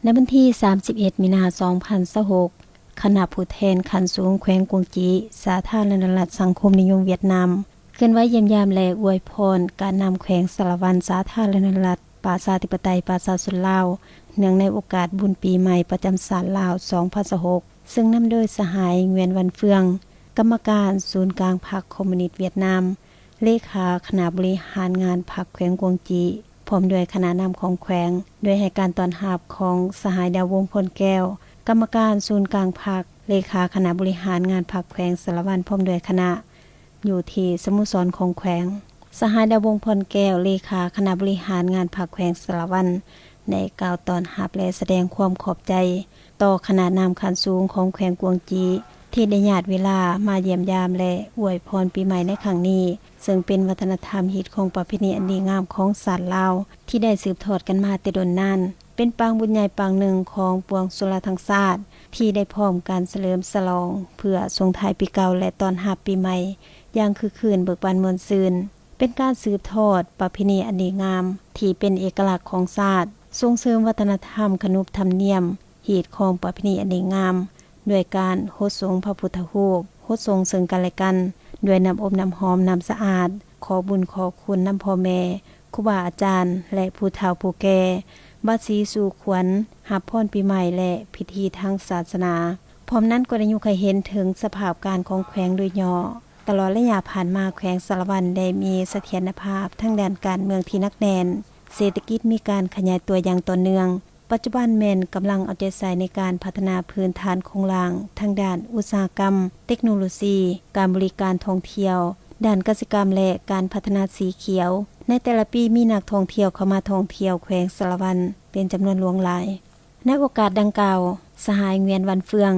ໃນວັນທີສາມສິບເອັດ ມີນາ ສອງພັນຊາວຫົກ ຄະນະຜູ້ແທນຂັ້ນສູງແຂວງກວາງຈີ ສາທາລະນະລັດສັງຄົມນິຍົມຫວຽດນາມ ເຄື່ອນໄຫວຢ້ຽມຢາມ ແລະ ອວຍພອນການນຳແຂວງສາລະວັນ ສາທາລະນະລັດປະຊາທິປະໄຕປະຊາຊົນລາວ ເນື່ອງໃນໂອກາດບຸນປີໃໝ່ປະຈຳຊາດລາວ ສອງພັນຊາວຫົກ ເຊິ່ງນຳໂດຍສະຫາຍ ງວຽນ ວັນເຟືອງ ກຳມະການສູນກາງພັກຄອມມູນິດຫວຽດນາມ, ເລຂາຄະນະບໍລິຫານງານພັກແຂວງກວາງຈີ ພ້ອມດ້ວຍຄະນະນຳຂອງແຂວງ, ໂດຍໃຫ້ການຕ້ອນຮັບຂອງສະຫາຍ ດາວວົງ ພອນແກ້ວ ກຳມະການສູນກາງພັກ, ເລຂາຄະນະບໍລິຫານງານພັກແຂວງສາລະວັນ ພ້ອມດ້ວຍຄະນະ ຢູ່ທີ່ສະໂມສອນຂອງແຂວງ. ສະຫາຍ ດາວວົງ ພອນແກ້ວ ເລຂາຄະນະບໍລິຫານງານພັກແຂວງສາລະວັນ ໄດ້ກ່າວຕ້ອນຮັບ ແລະ ສະແດງຄວາມຂອບໃຈຕໍ່ຄະນະນຳຂັ້ນສູງຂອງແຂວງກວາງຈີ ທີ່ໄດ້ຫຍາດເວລາມາຢ້ຽມຢາມ ແລະ ອວຍພອນປີໃໝ່ໃນຄັ້ງນີ້, ເຊິ່ງເປັນວັດທະນະທຳຮີດຄອງປະເພນີອັນດີງາມຂອງຊາດລາວ ທີ່ໄດ້ສືບທອດກັນມາແຕ່ດົນນານ, ເປັນປາງບຸນໃຫຍ່ປາງໜຶ່ງຂອງປວງຊົນລາວທັງຊາດ ທີ່ໄດ້ພ້ອມກັນສະເຫຼີມສະຫຼອງ ເພື່ອສົ່ງທ້າຍປີເກົ່າ ແລະ ຕ້ອນຮັບປີໃໝ່ຢ່າງຄຶກຄື້ນເບີກບານມ່ວນຊື່ນ. ເປັນການສືບທອດປະເພນີອັນດີງາມ ທີ່ເປັນເອກະລັກຂອງຊາດ, ສົ່ງເສີມວັດທະນະທຳຂະໜົບທຳນຽມ, ຮີດຄອງປະເພນີອັນດີງາມ ດ້ວຍການຫົດສົງພະພຸດທະຮູບ, ຫົດສົງເຊິ່ງກັນແລະກັນ ດ້ວຍນ້ຳອົບນ້ຳຫອມ, ນ້ຳສະອາດ, ຂໍບຸນຂໍຄຸນນຳພໍ່ແມ່, ຄູບາອາຈານ ແລະ ຜູ້ເຖົ້າຜູ້ແກ່, ບາສີສູ່ຂວັນ, ຮັບພອນປີໃໝ່ ແລະ ພິທີທາງສາສະໜາ. ພ້ອມນັ້ນກໍໄດ້ຍົກໃຫ້ເຫັນເຖິງສະພາບການຂອງແຂວງໂດຍຫຍໍ້. ຕະຫຼອດໄລຍະຜ່ານມາ, ແຂວງສາລະວັນໄດ້ມີສະຖຽນນະພາບທາງດ້ານການເມືອງທີ່ໜັກແໜ້ນ, ເສດຖະກິດມີການຂະຫຍາຍຕົວຢ່າງຕໍ່ເນື່ອງ. ປັດຈຸບັນແມ່ນກຳລັງເອົາໃຈໃສ່ໃນການພັດທະນາພື້ນຖານໂຄງລ່າງທາງດ້ານອຸດສາຫະກຳ, ເຕັກໂນໂລຊີ, ການບໍລິການທ່ອງທ່ຽວ, ດ້ານກະສິກຳ ແລະ ການພັດທະນາສີຂຽວ. ໃນແຕ່ລະປີມີນັກທ່ອງທ່ຽວເຂົ້າມາທ່ອງທ່ຽວແຂວງສາລະວັນເປັນຈຳນວນຫຼວງຫຼາຍ. ໃນໂອກາດດັ່ງກ່າວ, ສະຫາຍ ງວຽນ ວັນເຟືອງ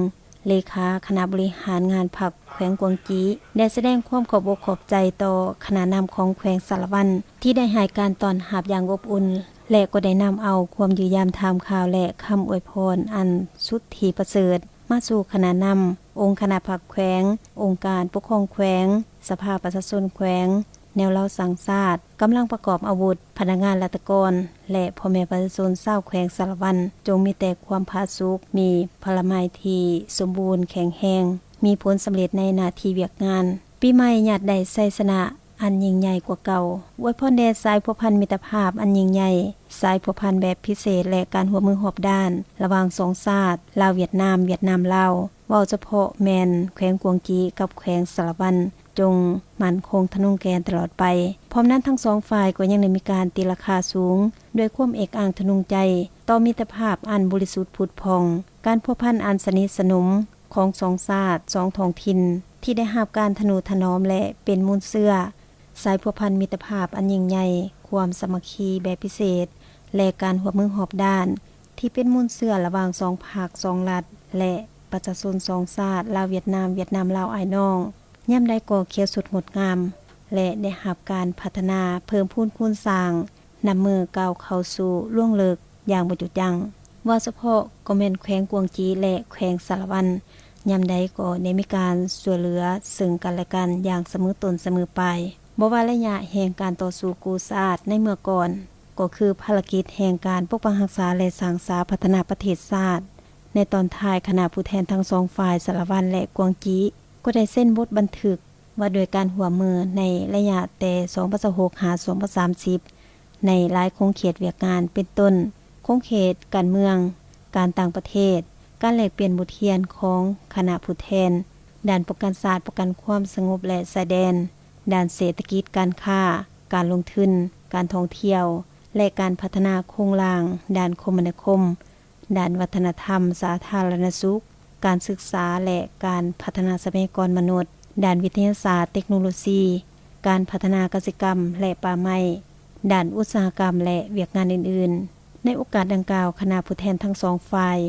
ເລຂາຄະນະບໍລິຫານງານພັກແຂວງກວາງຈີ ໄດ້ສະແດງຄວາມຂອບອົກຂອບໃຈຕໍ່ຄະນະນຳຂອງແຂວງສາລະວັນ ທີ່ໄດ້ໃຫ້ການຕ້ອນຮັບຢ່າງອົບອຸ່ນ ແລະ ກໍໄດ້ນຳເອົາຄວາມຢ້ຽມຢາມຖາມຂ່າວ ແລະ ຄຳອວຍພອນອັນສຸດທີ່ປະເສີດມາສູ່ຄະນະນຳ, ອົງຄະນະພັກແຂວງ, ອົງການປົກຄອງແຂວງ, ສະພາປະຊາຊົນແຂວງ, ແນວລາວສ້າງຊາດ, ກຳລັງປະກອບອາວຸດ, ພະນັກງານລັດຖະກອນ ແລະ ພໍ່ແມ່ປະຊາຊົນຊາວແຂວງສາລະວັນ ຈົ່ງມີແຕ່ຄວາມຜາສຸກ, ມີພະລະໄມທີ່ສົມບູນແຂງແຮງ, ມີຜົນສຳເລັດໃນໜ້າທີ່ວຽກງານ. ປີໃໝ່ຍາດໄດ້ໄຊຊະນະອັນຍິ່ງໃຫຍ່ກວ່າເກົ່າ. ອວຍພອນແດ່ສາຍພົວພັນມິດຕະພາບອັນຍິ່ງໃຫຍ່, ສາຍພົວພັນແບບພິເສດ ແລະ ການຮ່ວມມືຮອບດ້ານລະຫວ່າງສອງຊາດ ລາວ-ຫວຽດນາມ, ຫວຽດນາມ-ລາວ. ເວົ້າສະເພາະແມ່ນແຂວງກວາງຈີກັບແຂວງສາລະວັນ ຈົ່ງໝັ້ນຄົງທະນົງແກ່ນຕະຫຼອດໄປ. ພ້ອມນັ້ນທັງສອງຝ່າຍກໍຍັງໄດ້ມີການຕີລາຄາສູງ ດ້ວຍຄວາມເອກອ້າງທະນົງໃຈຕໍ່ມິດຕະພາບອັນບໍລິສຸດຜຸດຜ່ອງ, ການພົວພັນອັນສະໜິດສະໜົມຂອງສອງຊາດ, ສອງທ້ອງຖິ່ນ ທີ່ໄດ້ຮັບການທະນຸຖະໜອມ ແລະ ເປັນມູນເຊື້ອ ສາຍພົວພັນມິດຕະພາບອັນຍິ່ງໃຫຍ່, ຄວາມສາມັກຄີແບບພິເສດ ແລະ ການຮ່ວມມືຮອບດ້ານ ທີ່ເປັນມູນເຊື້ອລະຫວ່າງສອງພັກ, ສອງລັດ ແລະ ປະຊາຊົນສອງຊາດ ລາວ-ຫວຽດນາມ, ຫວຽດນາມ-ລາວອ້າຍນ້ອງ. ຍາມໃດກໍຂຽວສົດງົດງາມ ແລະ ໄດ້ຮັບການພັດທະນາເພີ່ມພູນຄູນສ້າງ ນັບມື້ກ້າວເຂົ້າສູ່ລວງເລິກຢ່າງບໍ່ຢຸດຢັ້ງ. ເວົ້າສະເພາະກໍແມ່ນແຂວງກວາງຈີ ແລະ ແຂວງສາລະວັນ ຍາມໃດກໍໄດ້ມີການຊ່ວຍເຫຼືອເຊິ່ງກັນແລະກັນຢ່າງສະເໝີຕົ້ນສະເໝີປາຍ. ບໍ່ວ່າໄລຍະແຫ່ງການຕໍ່ສູ້ກູ້ຊາດໃນເມື່ອກ່ອນ, ກໍຄືພາລະກິດແຫ່ງການປົກປັກຮັກສາ ແລະ ສ້າງສາພັດທະນາປະເທດຊາດ. ໃນຕອນທ້າຍ, ຄະນະຜູ້ແທນທັງສອງຝ່າຍ ສາລະວັນ ແລະ ກວາງຈີ ກໍໄດ້ເຊັນບົດບັນທຶກວ່າດ້ວຍການຮ່ວມມືໃນໄລຍະແຕ່ສອງພັນຊາວຫົກ ຫາ ສອງພັນສາມສິບ ໃນຫຼາຍຂົງເຂດວຽກງານ ເປັນຕົ້ນ ຂົງເຂດການເມືອງ, ການຕ່າງປະເທດ, ການແລກປ່ຽນບົດຮຽນຂອງຄະນະຜູ້ແທນ, ດ້ານປ້ອງກັນຊາດ, ປ້ອງກັນຄວາມສະຫງົບ ແລະ ຊາຍແດນ, ດ້ານເສດຖະກິດ, ການຄ້າ, ການລົງທຶນ, ການທ່ອງທ່ຽວ ແລະ ການພັດທະນາໂຄງລ່າງດ້ານຄົມມະນາຄົມ, ດ້ານວັດທະນະທຳ, ສາທາລະນະສຸກ, ການສຶກສາ ແລະ ການພັດທະນາຊັບພະຍາກອນມະນຸດ, ດ້ານວິທະຍາສາດ, ເຕັກໂນໂລຊີ, ການພັດທະນາກະສິກຳ ແລະ ປ່າໄມ້, ດ້ານອຸດສາຫະກຳ ແລະ ວຽກງານອື່ນໆ. ໃນໂອກາດດັ່ງກ່າວ, ຄະນະຜູ້ແທນທັງສອງຝ່າຍ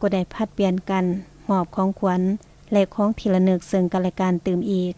ກໍໄດ້ຜັດປ່ຽນກັນມອບຂອງຂວັນ ແລະ ຂອງທີ່ລະນຶກເຊິ່ງກັນແລະກັນຕື່ມອີກ.